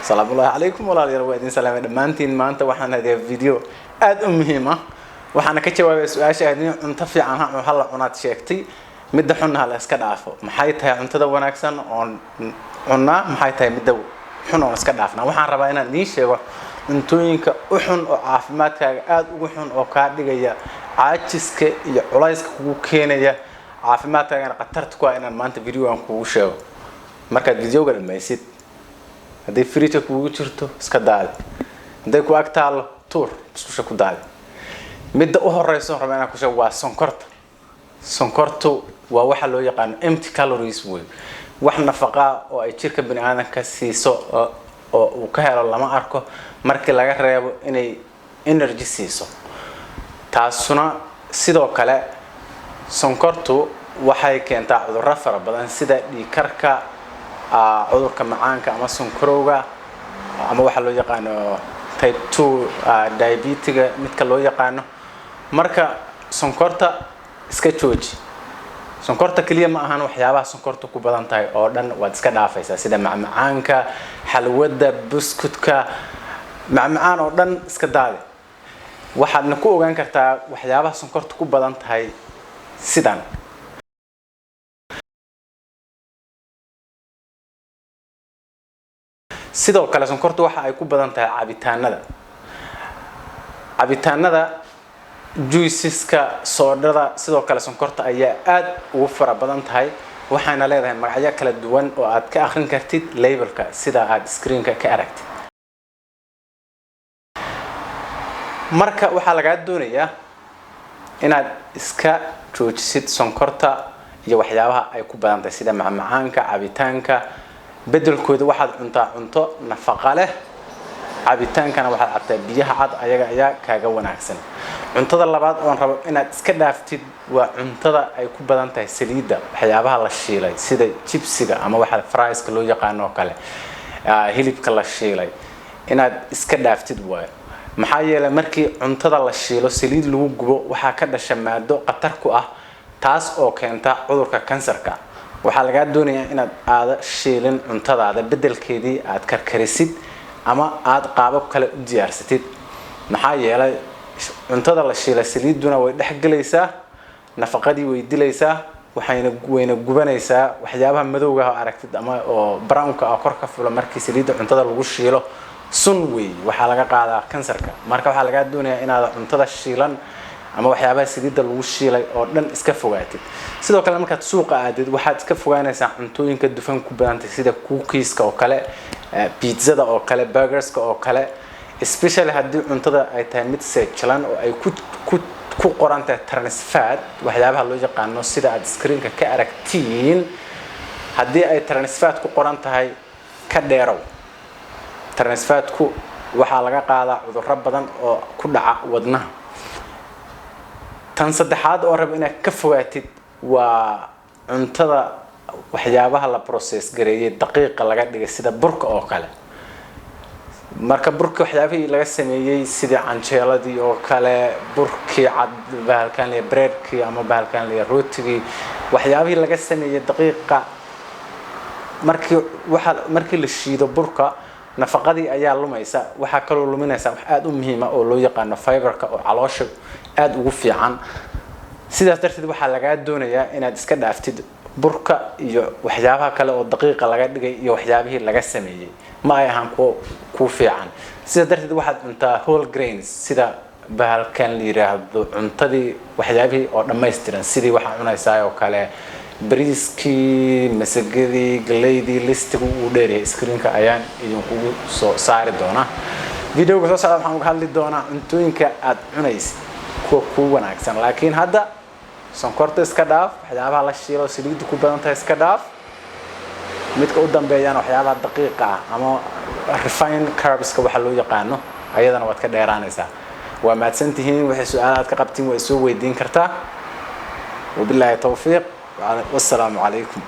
Asalaamullahi calaykum walaalayaal, waa idin salaamay dhammaantiin. Maanta waxaan hadayaa video aada u muhiim ah, waxaana ka jawaabaya su-aasha ahayd in cunto fiican ha la cunaad sheegtay, midda xunna ha la iska dhaafo. Maxay tahay cuntada wanaagsan oon cunnaa? Maxay tahay midda xun oon iska dhaafnaa? Waxaan rabaa inaan idiin sheego cuntooyinka u xun oo caafimaadkaaga aada ugu xun oo kaa dhigaya caajiska iyo culayska kugu keenaya, caafimaadkaagana khatarta ku ah, inaan maanta videogan kugu sheego. Markaad videoga dhamaysid, hadday fridge-ka kugu jirto, iska daadi. Hadday ku ag taallo, tuur, musqusha ku daadi. Midda u horeyso raba inaan ku sheego waa sonkorta. Sonkortu waa waxa loo yaqaano empty calories wey. Wax nafaqaa oo ay jirka bini aadamka siiso oo uu ka helo lama arko, markii laga reebo inay energy siiso. Taasuna sidoo kale sonkortu waxay keentaa cudurro fara badan, sida dhiigkarka, cudurka macaanka ama sonkorowga, ama waxaa loo yaqaano type 2 diabetes-ka midka loo yaqaano. Marka sonkorta iska jooji. Sonkorta keliya ma ahan, waxyaabaha sonkorta ku badan tahay oo dhan waad iska dhaafaysaa, sida macmacaanka, xalwada, buskutka, macmacaan oo dhan iska daadi. Waxaadna ku ogaan kartaa waxyaabaha sonkorta ku badan tahay sidan. Sidoo kale sonkortu waxa ay ku badan tahay cabitaanada, cabitaanada juices-ka, soodhada. Sidoo kale sonkorta ayaa aada ugu fara badan tahay, waxaana leedahay magacyo kala duwan oo aad ka akhrin kartid label-ka, sida aad screen-ka ka aragtid. Marka waxaa lagaa doonayaa inaad iska joojisid sonkorta iyo waxyaabaha ay ku badan tahay, sida macmacaanka, cabitaanka. Bedelkooda waxaad cuntaa cunto nafaqa leh, cabitaankana waxaad cabtaa biyaha cad, ayaga ayaa kaaga wanaagsan. Cuntada labaad oon rabo inaad iska dhaaftid waa cuntada ay ku badan tahay saliidda, waxyaabaha la shiilay, sida jibsiga ama waxa fries-ka loo yaqaano oo kale, hilibka la shiilay inaad iska dhaaftid waayo. Maxaa yeelay, markii cuntada la shiilo, saliid lagu gubo, waxaa ka dhasha maado khatar ku ah, taas oo keenta cudurka kansarka. Waxaa lagaa doonayaa inaad aada shiilin cuntadaada, bedelkeedii aad karkarisid ama aada qaabab kale u diyaarsatid. Maxaa yeelay, cuntada la shiilay saliiduna way dhex gelaysaa, nafaqadii way dilaysaa, waxayna wayna gubanaysaa. Waxyaabaha madowga ah oo aragtid ama oo brown-ka ah kor ka fula markii saliidda cuntada lagu shiilo, sun wey, waxaa laga qaadaa kansarka. Marka waxaa lagaa doonayaa inaad cuntada shiilan ama waxyaabaha saliidda lagu shiilay oo dhan iska fogaatid. Sidoo kale markaad suuqa aadid, waxaad iska fogaanaysaa cuntooyinka dufan ku badantay, sida cookies-ka oo kale, pizzada oo kale, burgers-ka oo kale, especially haddii cuntada ay tahay mid seejalan oo ay ku qoran tahay trans fat, waxyaabaha loo yaqaano, sida aad screen-ka ka aragtiin. Haddii ay trans fat ku qoran tahay, ka dheerow. Trans fat-ku waxaa laga qaadaa cudurro badan oo ku dhaca wadnaha. Tan saddexaad oo raba inaad ka fogaatid waa cuntada waxyaabaha la process gareeyay, daqiiqa laga dhigay, sida burka oo kale. Marka burki waxyaabihii laga sameeyey, sidii canjeeladii oo kale, burkii cad, bahalkan liya bread-kii ama bahalkan liya rootigii, waxyaabihii laga sameeyey daqiiqa, markii waxa markii la shiido burka, nafaqadii ayaa lumaysa. Waxaa kaloo luminaysa wax aada u muhiima oo loo yaqaano fiber-ka, oo caloosha aada ugu fiican. Sidaas darteed waxaa lagaa doonayaa inaad iska dhaaftid burka iyo waxyaabaha kale oo daqiiqa laga dhigay iyo waxyaabihii laga sameeyey, ma ay ahaan kuwo ku fiican. Sidaas darteed waxaad cuntaa whole grains, sida bahalkan la yiraahdo cuntadii, waxyaabihii oo dhammaystiran, sidii waxaa cunaysaa oo kale bariiskii, masagadii, galeydii. List-igu uu dheeryahay, screen-ka ayaan idinkugu soo saari doonaa. Videoga soo socda waxaan uga hadli doonaa cuntooyinka aad cunaysid kuwa kuu wanaagsan. Laakiin hadda sonkorta iska dhaaf, waxyaabaha la shiilo, saliidda ku badan tahay iska dhaaf. Midka u dambeeyana waxyaabaha daqiiqa ah ama refined carbs-ka waxa loo yaqaano, ayadana waad ka dheeraanaysaa. Waa mahadsantihiin. Wixii su-aal aad ka qabtiin waa isoo weydiin kartaa. Wabilaahi towfiiq, wassalaamu calaykum.